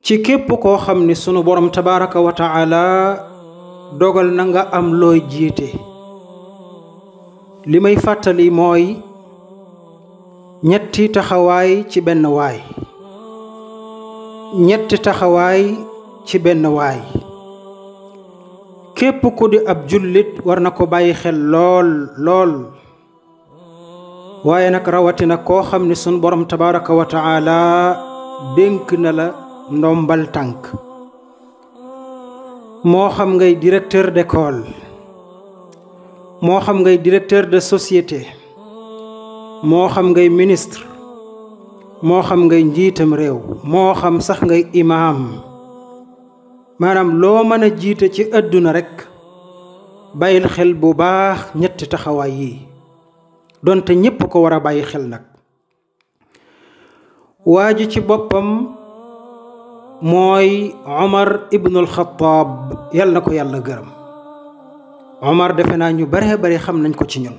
ci képp koo xam ni sunu borom tabaraka wa taala dogal na nga am looy jiite li may fàttali mooy ñetti taxawaay ci benn waay ñetti taxawaay ci benn waay képp ku di ab jullit war na ko bàyyi xel lool waaye nag rawatina koo xam ni sunu borom tabaraka wa taala dénk na la ndombal tànk moo xam ngay directeur d'école moo xam ngay directeur de société moo xam ngay ministre moo xam ngay njiitam réew moo xam sax ngay imaam maanaam loo mën a jiite ci àdduna rekk bàyyil xel bu baax ñetti taxawaay yi donte ñépp ko war a bàyyi xel nag waa ji ci boppam mooy Omar ibnul Xattaab yàlla na ko yàlla gërëm Omar defe naa ñu bare xam nañ ko ci ñun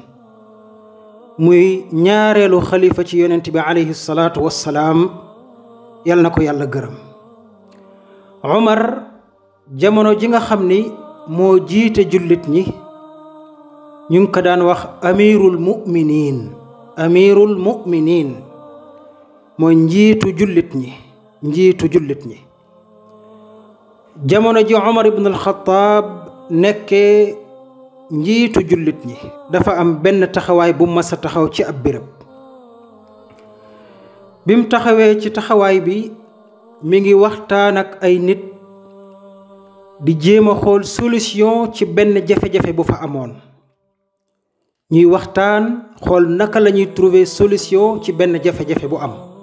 muy ñaareelu xalifa ci yonent bi alayhi salaatu wassalaam yàlla na ko yàlla gërëm Omar jamono ji nga xam ni moo jiite jullit ñi ñu ngi ko daan wax amirul mu'minin mooy njiitu jullit ñi jamono ji Omar ibn al-Khattab nekkee njiitu jullit ñi dafa am benn taxawaay bu mas a taxaw ci ab béréb bim taxawee ci taxawaay bi mi ngi waxtaan ak ay nit di jéem a xool solution ci benn jafe-jafe bu fa amoon ñuy waxtaan xool naka la ñuy trouver solution ci benn jafe-jafe bu am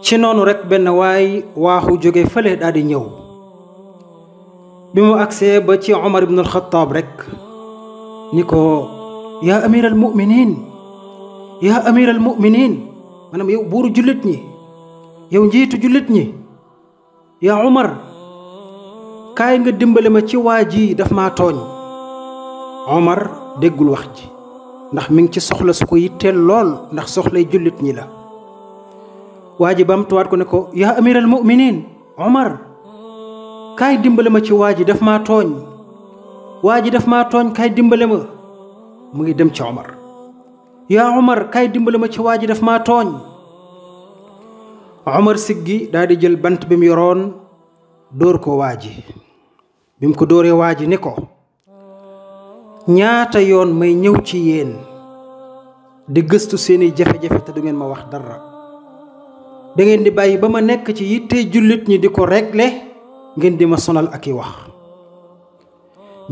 ci noonu rekk benn waay waaxu jóge fële daal di ñëw bi mu agsee ba ci Omar ibn al-Khattab rekk ni ko yaa amiral mu'minin maanaam yow buuru jullit ñi yow njiitu jullit ñi yaa Omar kaay nga dimbale ma ci waa ji daf maa tooñ Omar déggul wax ji ndax mi ngi ci soxla su ko yitteel lool ndax soxlay jullit ñi la waa ji bamtuwaat ko ne ko yaa amiral mu'minin Omar kaay dimbale ma ci waa ji daf maa tooñ kaay dimbale ma mu ngi dem ci Omar yaa Omar kaay dimbale ma ci waa ji daf maa tooñ Omar siggi daal di jël bant bi mu yoroon dóor ko waa ji bi mu ko dóoree waa ji ni ko ñaata yoon may ñëw ci yéen di gëstu seeni jafe-jafe te du ngeen ma wax dara da ngeen di bàyyi ba ma nekk ci yitte jullit ñi di ko régler ngeen di ma sonal ak i wax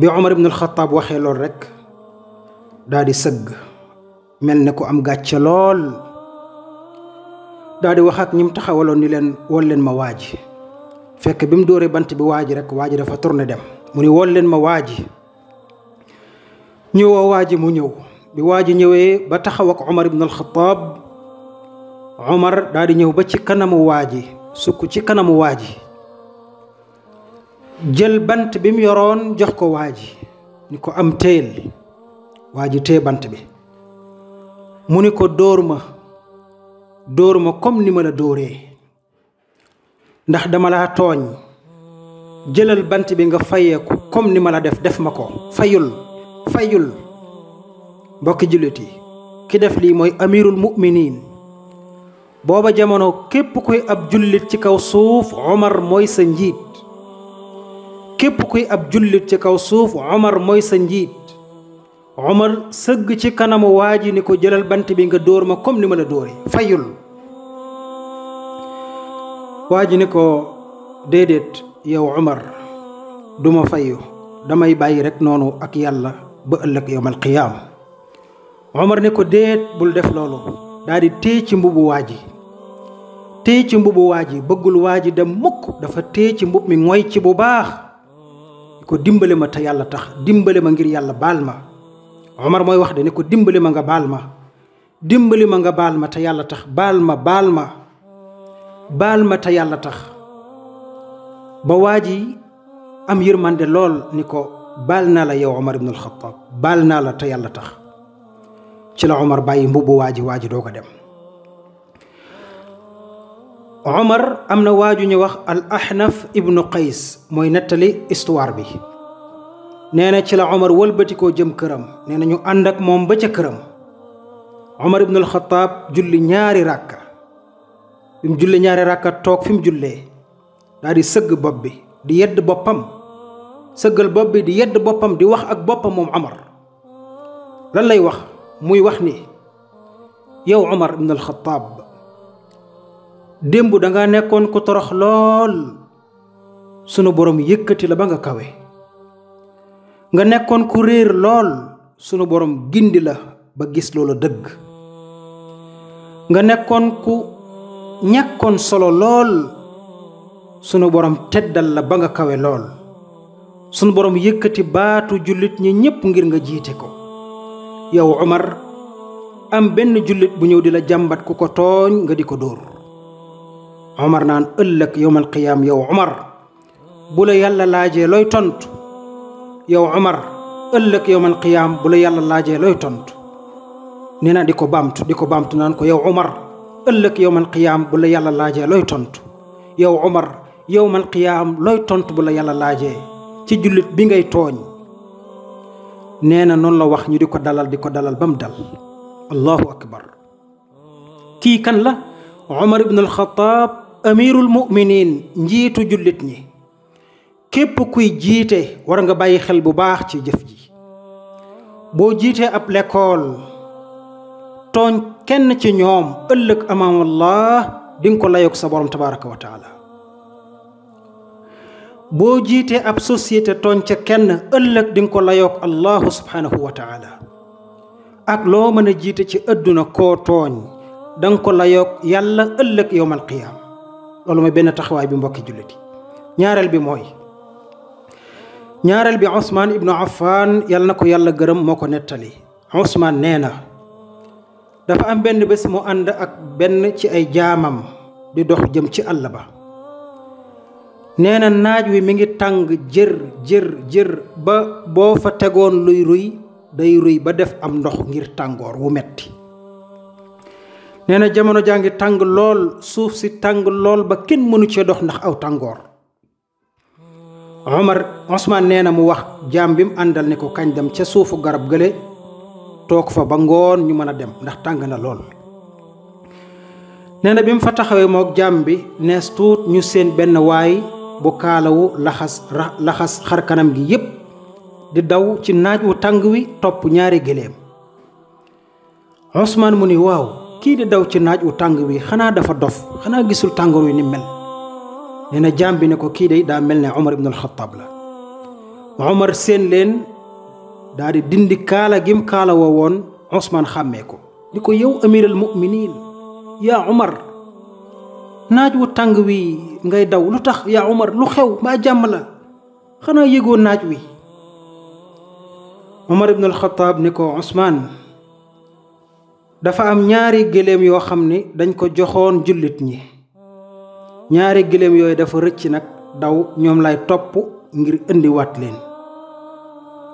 bi Omar ibn al-Khattab waxee lool rekk daal di sëgg mel ne ko am gàcce lool daal di wax ak ñi mu taxawaloon ni leen wol leen ma waa ji fekk bi mu dóoree bant bi waa ji rekk waa ji dafa tourné dem mu ni wol leen ma waa ji ñëwoo waa ji mu ñëw bi waa ji ñëwee ba taxaw ak Omar ibn al-Khattab Omar daal di ñëw ba ci kanamu waa ji sukk ci kanamu waa ji jël bant bi mu yoroon jox ko waa ji ni ko am téyel waa ji téye bant bi mu ni ko dóor ma comme ni ma la dóoree ndax dama laa tooñ jëlal bant bi nga fayeeku comme ni ma la def ma ko fayul mbokki jullit yi ki def lii mooy amirul mu'minin booba jamono képp kuy ab jullit ci kaw suuf Omar mooy sa njiit Omar sëgg ci kanamu waa ji ni ko jëlal bant bi nga dóor ma comme ni ma la dóore fayul waa ji ni ko déedéet yow Omar duma fayu damay bàyyi rekk noonu ak yàlla ba ëllëg yawmal qiyaam Omar ne ko déet bul def loolu daal di téye ci mbubu waa ji bëggul waa ji dem mukk dafa téye ci mbub mi ngoy ci bu baax ko dimbale ma te yàlla tax dimbale ma ngir yàlla baal ma Omar mooy wax de ne ko dimbale ma nga baal ma te yàlla tax baal ma te yàlla tax ba waa ji am yërmande lool ni ko baal naa la yow Omar ibn al-Khattab baal naa la te yàlla tax ci la Omar bàyyi mbubbu waa ji doo ko dem Omar am na waaju ñu wax al Ahnaf ibnu Qays mooy nettali histoire bi. nee na ci la Omar wëlbatikoo jëm këram. nee na ñu ànd ak moom ba ca këram. Omar ibn al-Khattab julli ñaari ràkka. bi mu julli ñaari ràkka toog fi mu jullee daal di sëgg bopp bi di yedd boppam. sëggal bopp bi di yedd boppam di wax ak boppam moom Omar. lan lay wax muy wax ni yow Omar ibn al-Khattab démb danga nekkoon ku torox lool sunu borom yëkkati la ba nga kawe. nga nekkoon ku réer lool sunu borom gindi la ba gis loolu dëgg. nga nekkoon ku ñàkkoon solo lool sunu borom teddal la ba nga kawe lool. sunu borom yëkkati baatu jullit ñi ñépp ngir nga jiite ko. yow Omar am benn jullit bu ñëw di la jàmbat ku ko tooñ nga di ko dóor. Omar naan ëllëg yowmal qiyaam yow Omar bu la yàlla laajee looy tontu. yow Omar ëllëg yowmal qiyaam bu la yàlla laajee looy tontu. nee na di ko baamtu naan ko yow Omar ëllëg yowmal qiyaam bu la yàlla laajee looy tontu. yow Omar yowmal qiyaam looy tontu bu la yàlla laajee ci jullit bi ngay tooñ. nee na noonu la wax ñu di ko dalal ba mu dal. allahu akbar. kii kan la? Omar ibn al-Khattab amirul mu'minin njiitu jullit ñi. képp kuy jiite war nga bàyyi xel bu baax ci jëf ji. boo jiitee ab lekkool tooñ kenn ci ñoom ëllëg amaam Allah di nga ko layoog sa borom tabaraka wa taala. boo jiitee ab société tooñ ca kenn ëllëg di nga ko layoog allahu subhanahu wa taala. ak loo mën a jiite ci adduna koo tooñ danga ko layoog yàlla ëllëg yowmal qiyaam. loolu mooy benn taxawaay bi mbokki julliti. ñaareel bi Ousmane ibnu Affan yàlla na ko yàlla gërëm moo ko nettali. Ousmane nee na dafa am benn bés mu ànd ak benn ci ay jaamam di dox jëm ci àll ba. nee na naaj wi mi ngi tàng jër ba boo fa tegoon luy ruy day ruy ba def am ndox ngir tàngoor wu metti. nee na jamono jaa ngi tàng lool suuf si tàng lool ba kenn mënu cee dox ndax aw tàngoor. Ousmane nee na mu wax jaam bi mu àndal ne ko kañ dem ca suufu garab gële toog fa ba ngoon ñu mën a dem ndax tàng na lool. nee na bi mu fa taxawee mook jaam bi nees tuut ñu seen benn waay bu kaalawu laxas xar kanam gi yépp di daw ci naaj wu tàng wi topp ñaari gëléem. Ousmane mu ni waaw kii di daw ci naaj wu tàng wi xanaa dafa dof, xanaa gisul tàngoor wi ni mel. nee na jaam bi ne ko kii day daa mel ne Omar ibn al-Khattab la. Omar seen leen daa di dindi kaala gim kaala woo woon. Ousmane xàmmee ko ni ko yow amiral mu'minin yaa Omar naaj wu tàng wi ngay daw lu tax yaa Omar lu xew mbaa jàmm la xanaa yëgoo naaj wi. Omar ibn al-Khattab ni ko Ousmane dafa am ñaari gëléem yoo xam ni dañ ko joxoon jullit ñi. ñaari gëléem yooyu dafa rëcc nag daw ñoom lay topp ngir indiwaat leen.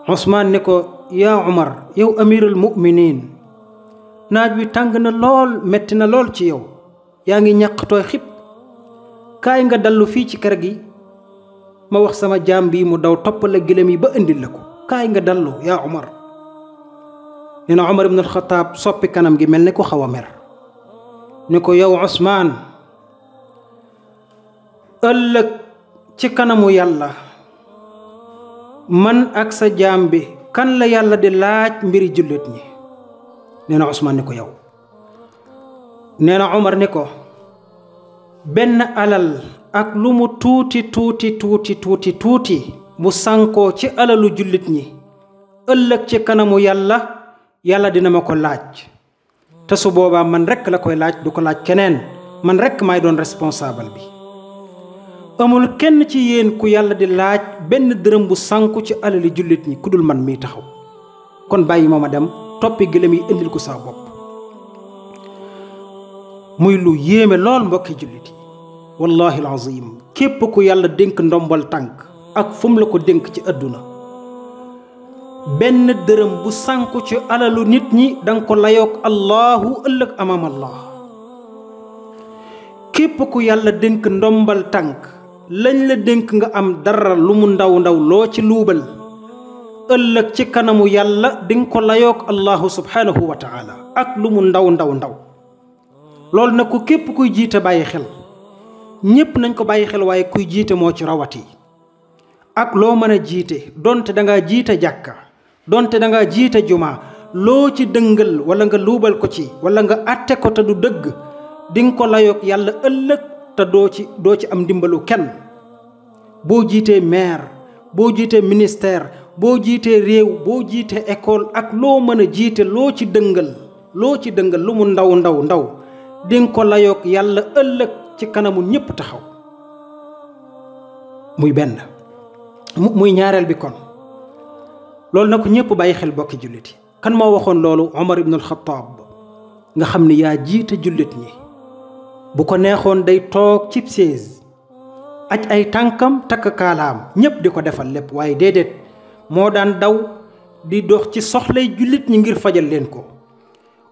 Ousmane ni ko yaa Omar yow amirul mu'minin naaj wi tàng na lool metti na lool ci yow yaa ngi ñàq tooy xib kaay nga dallu fii ci kër gi ma wax sama jaam bi mu daw toppale gëléem yi ba indil la ko kaay nga dallu yaa Omar. nee na Omar ibn al-Khattab soppi kanam gi mel ni ko xaw a mer ni ko yow Ousmane ëllëg ci kanamu yàlla man ak sa jaam bi kan la yàlla di laaj mbiri jullit ñi. nee na Ousmane ni ko yow. nee na Omar ni ko benn alal ak lu mu tuuti bu sànkoo ci alalu jullit ñi ëllëg ci kanamu yàlla dina ma ko laaj te su boobaa man rekk la koy laaj du ko laaj keneen man rekk maay doon responsable bi. amul kenn ci yéen ku yàlla di laaj benn dërëm bu sànku ci alali jullit ñi ku dul man miy taxaw kon bàyyi ma dem toppi gëlëm yi indil ko sa bopp. muy lu yéeme lool mbokki jullit yi wallahi alazim képp ku yàlla dénk ndombal tànk ak fu mu la ko dénk ci àdduna benn dërëm bu sànku ci alalu nit ñi danga ko layoog allahu ëllëg amaam allah. képp ku yàlla dénk ndombal tànk lañ la dénk nga am dara lu mu ndaw ndaw loo ci luubal ëllëg ci kanamu yàlla dinga ko layoog allahu subhanahu wa taala ak lu mu ndaw ndaw ndaw loolu nag ku képp kuy jiite bàyyi xel ñépp nañ ko bàyyi xel waaye kuy jiite moo ci rawati ak loo mën a jiite donte da ngaa jiite jàkka donte da ngaa jiite jumaa loo ci dëngal wala nga luubal ko ci wala nga àtte ko te du dëgg dinga ko layoog yàlla ëllëg te doo ci am ndimbalu kenn boo jiitee maire boo jiitee ministère boo jiitee réew boo jiitee école ak loo mën a jiite loo ci dëngal lu mu ndaw ndaw ndaw dinga ko layoog yàlla ëllëg ci kanamu ñépp taxaw muy benn muy ñaareel bi kon loolu na ko ñépp bàyyi xel bokki jullit yi kan moo waxoon loolu Omar ibn al-Khattab nga xam ni yaa jiite jullit ñi bu ko neexoon day toog cib chaise aj ay tànkam takk kaalaam ñépp di ko defal lépp waaye déedéet moo daan daw di dox ci soxlay jullit ñi ngir fajal leen ko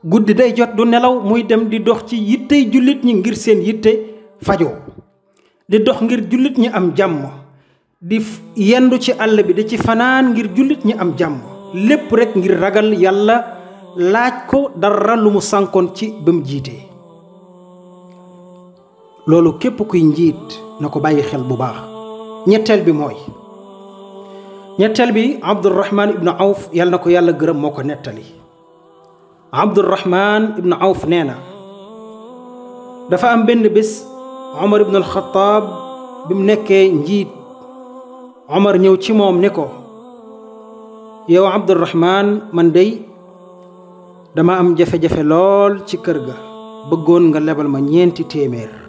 guddi day jot du nelaw muy dem di dox ci yittey jullit ñi ngir seen yitte fajoo di dox ngir jullit ñi am jàmm di yendu ci àll bi di ci fanaan ngir jullit ñi am jàmm lépp rekk ngir ragal yàlla laaj ko dara lu mu sànkoon ci ba mu jiitee loolu képp kuy njiit na ko bàyyi xel bu baax ñetteel bi Abdurrahman ibnu Awf yàlla na ko yàlla gërëm moo ko nettali Abdurrahman ibnu Awf nee na dafa am benn bés Omar ibnu al-Khattab bi mu nekkee njiit Omar ñëw ci moom ni ko yow Abdurrahman man dey dama am jafe-jafe lool ci kër ga bëggoon nga lebal ma ñeenti téeméer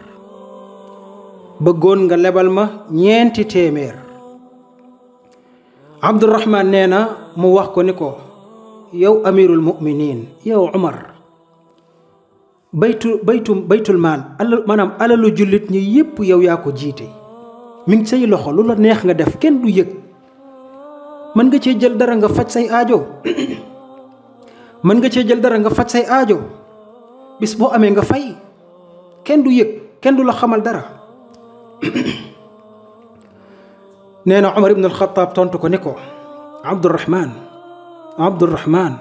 Abdurrahman nee na mu wax ko ni ko yow amirul mu'minin yow Omar baytul maal maanaam alalu jullit ñi yépp yow yaa ko jiite mi ngi say loxo lu la neex nga def kenn du yëg mën nga cee jël dara nga faj say aajo bis boo amee nga fay kenn du yëg kenn du la xamal dara nee na Omar ibn al-Khattab tontu ko ni ko Abdurrahman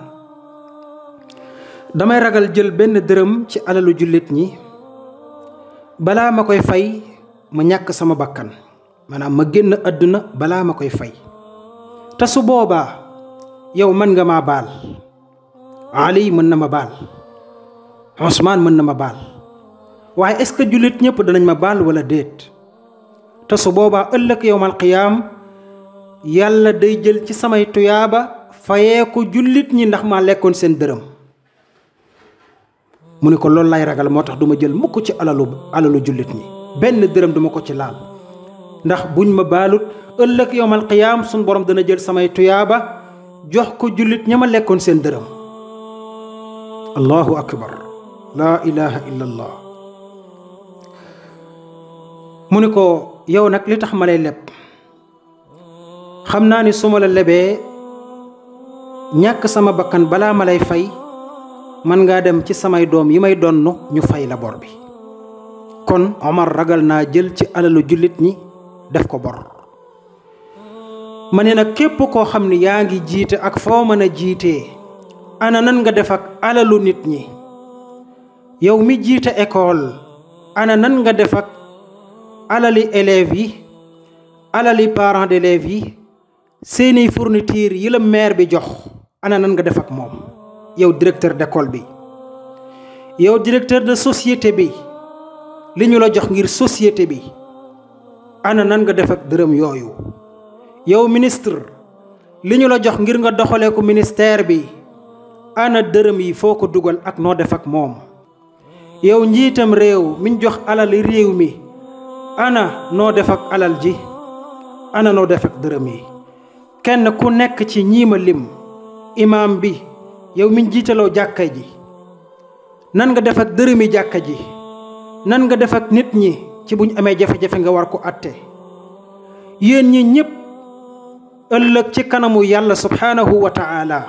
damay ragal jël benn dërëm ci alalu jullit ñi balaa ma koy fay ma ñàkk sama bakkan maanaam ma génn àdduna balaa ma koy fay te su boobaa yow mën nga maa baal Ali mën na ma baal Ousmane mën na ma baal waaye est-ce que jullit ñëpp danañ ma baal wala déet te su boobaa ëllëg yawmal qiyaam yàlla day jël ci samay tuyaaba fayee ko jullit ñi ndax maa lekkoon seen dërëm mu ne ko loolu lay ragal moo tax duma jël mukk ci alalu jullit ñi benn dërëm duma ko ci laal ndax buñ ma baalut ëllëg yawmal qiyaam suñ borom dana jël samay tuyaaba jox ko jullit ña ma lekkoon seen dërëm allahu akbar laa ilaha illa allah mu ne ko yow nag li tax ma lay leb xam naa ni su ma la lebee ñàkk sama bakkan balaa ma lay fay man ngaa dem ci samay doom yi may donn ñu fay la bor bi kon Omar ragal naa jël ci alalu jullit ñi def ko bor ma ne nag képp koo xam ni yaa ngi jiite ak foo mën a jiitee ana nan nga def ak alalu nit ñi yow mi jiite école ana nan nga def ak alali élèves yi alali parents d'élèves yi seeni fourniture yi la maire bi jox ana nan nga def ak moom yow directeur d'école bi yow directeur de société bi li ñu la jox ngir société bi ana nan nga def ak dërëm yooyu yow ministre li ñu la jox ngir nga doxalee ko ministère bi ana dërëm yi foo ko dugal ak noo def ak moom yow njiitam réew mi ñu jox alali réew mi ana noo def ak alal ji ana noo def ak dërëm yi kenn ku nekk ci ñiima lim imaam bi yow mi ñu jiitaloo jàkka ji nan nga def ak dërëmi jàkka ji nan nga def ak nit ñi ci buñ amee jafe-jafe nga war ko atte yéen ñi ñëpp ëllëg ci kanamu yàlla subhanahu wa ta'ala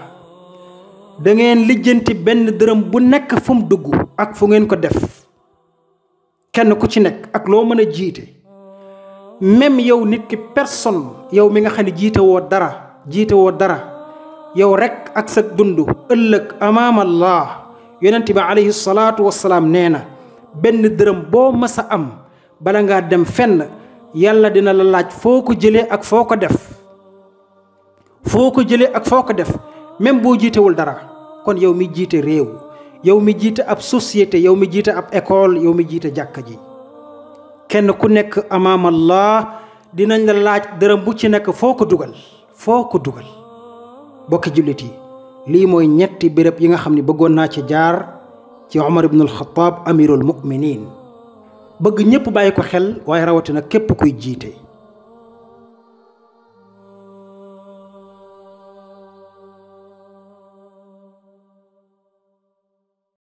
da ngeen lijjanti benn dërëm bu nekk fu mu dugg ak fu ngeen ko def kenn ku ci nekk ak loo mën a jiite même yow nit ki personne yow mi nga xam ne jiite woo dara yow rek ak sa dund ëllëg amaam Allah yonent bi alayhi salaatu wassalaam nee na benn dërëm boo mës a am bala ngaa dem fenn yàlla dina la laaj foo ko jëlee ak foo ko def même boo jiitewul dara. kon yow mi jiite réew yow mi jiite ab société yow mi jiite ab école yow mi jiite jàkka ji kenn ku nekk amaam Allah dinañ la laaj dërëm bu ci nekk foo ko dugal bokki jullit yi lii mooy ñetti béréb yi nga xam ne bëggoon naa ci jaar ci Omar ibn al-Khattab amirul mu'minin bëgg ñépp bàyyi ko xel waaye rawatina képp kuy jiite